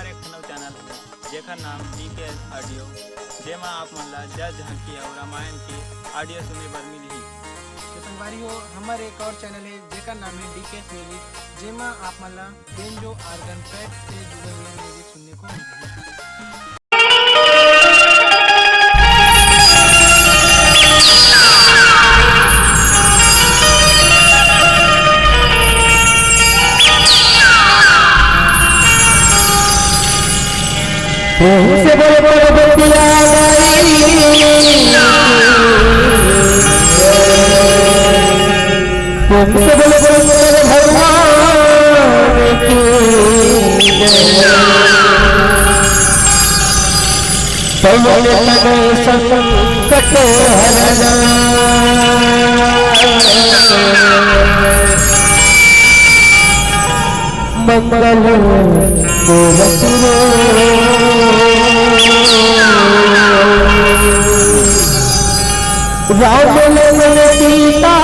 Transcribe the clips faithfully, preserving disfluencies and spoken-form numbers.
एक ठन अउ चैनल हे, जेकर नाम डीके ऑडियो, जेमा आप मन ला जस झांकी अउ रामायण के ऑडियो सुने बर मिलही। तो संगवारी हो, हमर एक और चैनल हे, जेकर नाम हे डीके म्यूजिक, जेमा आप मन ला बेंजो ऑर्गन पैड से जुड़े हुए म्यूजिक सुनने को मिलही। प्रेम से बोलो पार्वती मैया की। प्रेम से बोलो शंकर भगवान की। पवन तनय संकट हरना। मंगल मूरति राम ललन सीता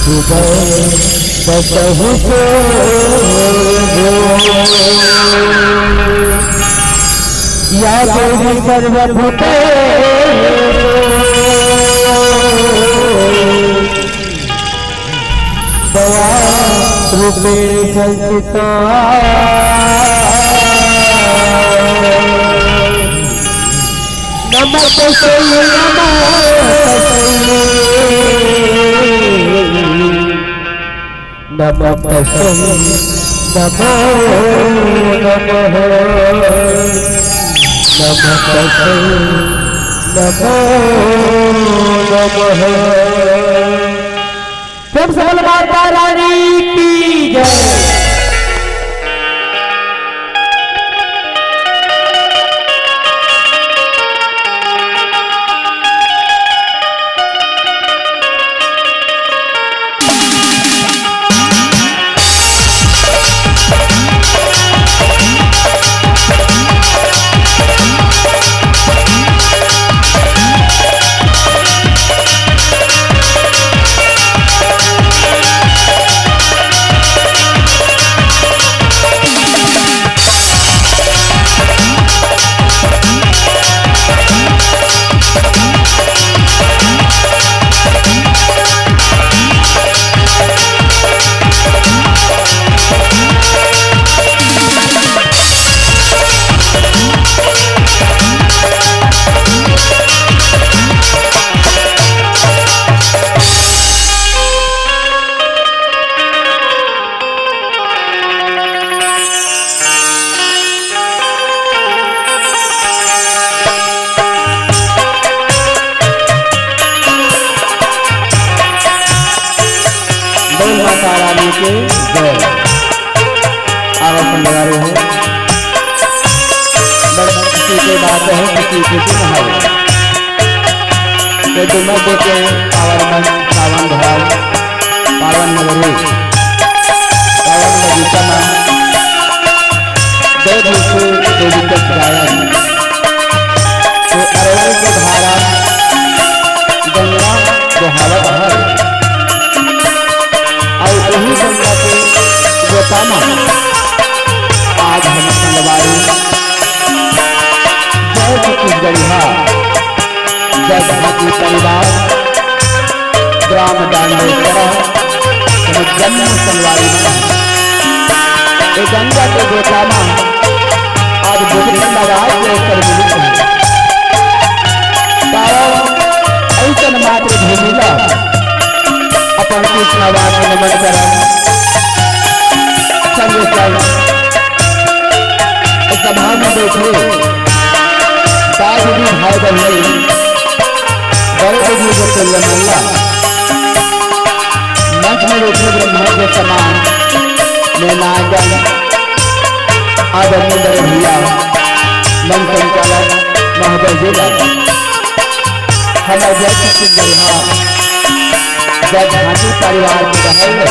हृदय बसहु सोई। या देवी सर्वभूतेषु दया रूपेण संस्थिता। नमस्तस्यै नमस्तस्यै। नमस्तस्यै नमो नमः। नमस्तस्यै नमो नमः। प्रेम से बोल माता रानी की जय। बोल माता रानी की जय। आवा संगवारी हो, बस किसी के बात है, किसी की सुन है। ये तुम्हें देखे पावन मन, पावन धाम, पावन नगरी, पावन बगीचा में जय विष्णु देवी के गायन। तो अरवल के धारा गंगा बहावत हर। अउ उही गंगा के गोता म आज हम संगवारी जय छत्तीसगढ़िया, जय भारती परिवार, ग्राम डांडेसरा, हम जन्म संगवारी म। ए गंगा के गोता म आज डुबकी लगाए के अवसर मिलिस हे। पावन अइसन मातृभूमि ला अपन कृष्णा वास नमन करन। संगे संग सभा में बैठे दाई दीदी भाई बहन, बड़े बुजुर्ग के लमल्ला मंच में बैठे ब्रह्मा के समान में नायकन आदरणीय बड़े भैया, मंच संचालक महोदय जी का हमर जय छत्तीसगढ़िया, जय झांसी परिवार के रहल हे।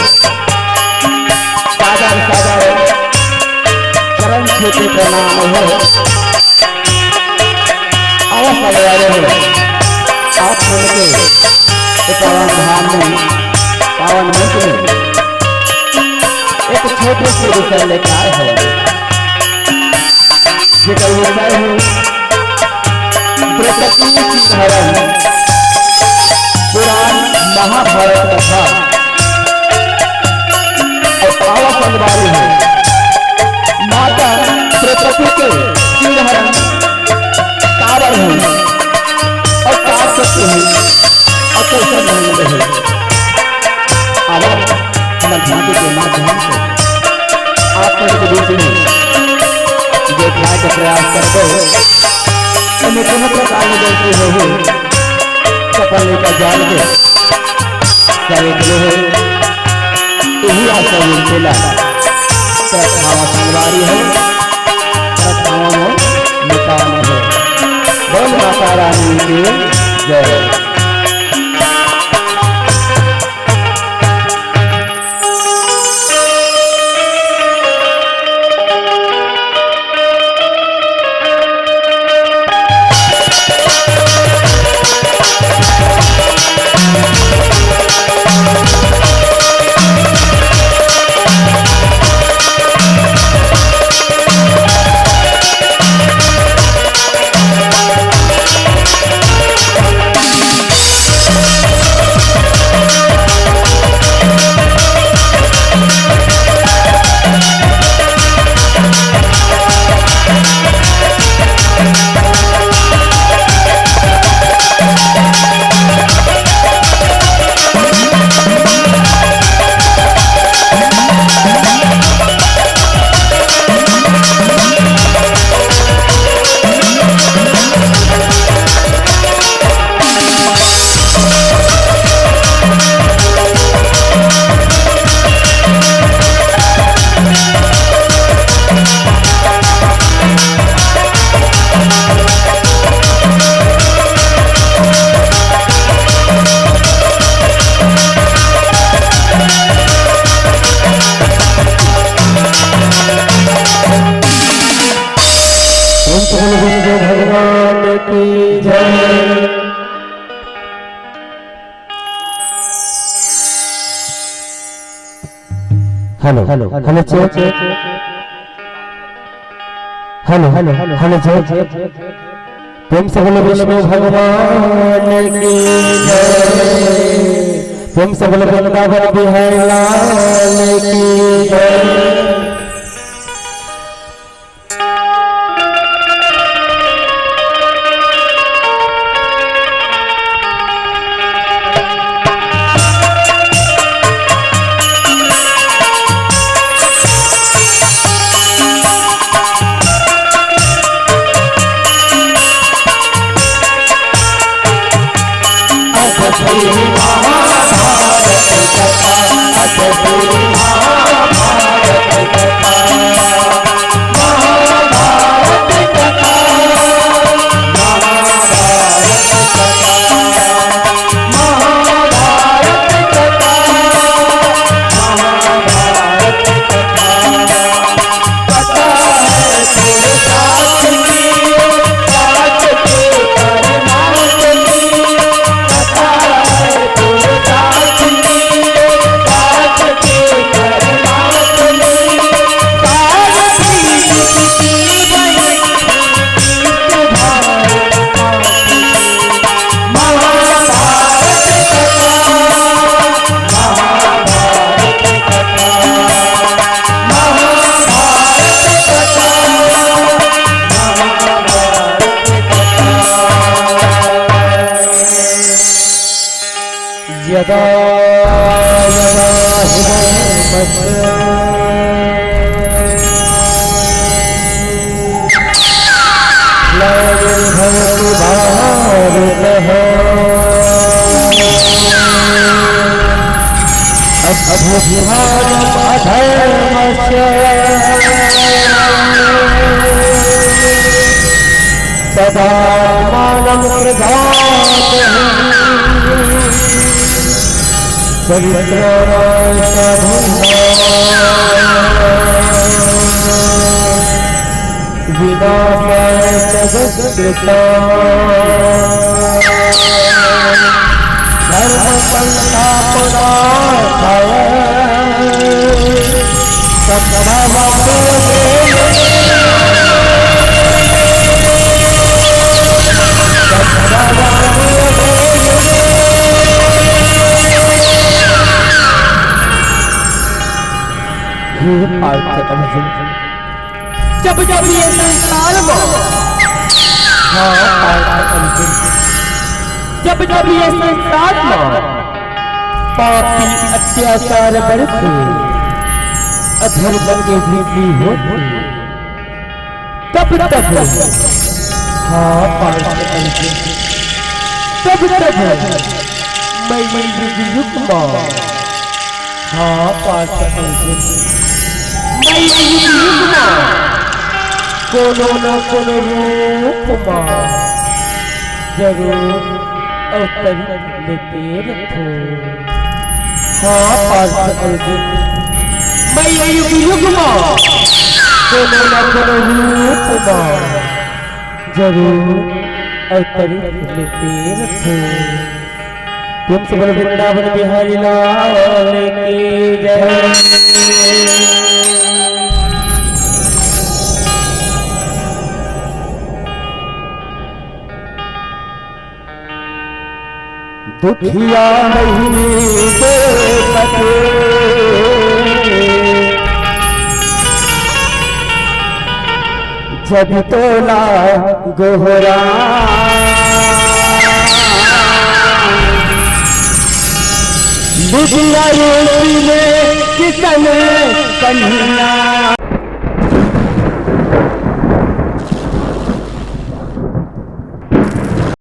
सादर सादर चरण छू के प्रणाम हो। आवा संगवारी हो, आप मन के ए पावन धाम में, पावन मंच में के विषय लेके आए हवं, जेकर विषय हे द्रौपदी चीरहरण, पुराण महाभारत कथा। अउ पावा संगवारी हो, माता द्रौपदी के चीरहरण काबर हे अउ का सत्य हे अउ कइसे नहीं रहे। आवा, हमर झांकी के माध्यम से आप मन के बीच में देखाए के प्रयास करबो। एमे कोनो प्रकार ले गलती होही, तो अपन लइका जान के करे के हे। यही आशा मिलते ला। तो खावा संगवारी हो, तो खावा में मिटान हो। बोल माता रानी की जय। भगवान की जय। Hello, hello, hello, check. Hello, hello, hello, check. प्रेम से बोलो विष्णु भगवान की जय। प्रेम से बोलो वृंदावन बिहारी लाल की जय। यदा यदा हि धर्मस्य ग्लानिर्भवति भारतः। अभ्युत्थानम् अधर्मस्य। तदात्मानं कृतात्मनः। परित्राणाय साधूनां विनाशाय च दुष्कृताम्। धर्मसंस्थापनार्थाय स हे पार्थ अर्जुन, जब जब ये संसार म, हाँ पार्थ अर्जुन, जब जब ये संसार म पापी अत्याचार बढ़थे, अधर्म के वृद्धि होथे, तब तब, हाँ पार्थ अर्जुन, तब तब मैं युग युग म, हाँ पार्थ अर्जुन, मैं युग युग म कोनो न कोनो रूप म जरूर अवतरित लेते रथों। हाँ पार्थ अर्जुन, मैं युग युग म कोनो न कोनो रूप म जरूर अवतरित लेते रथों। प्रेम से बोलो वृंदावन बिहारी लाल की जय। दुखिया नहीं देखते जब तोला गोहरा। बिटिया रूप में किसन कन्हैया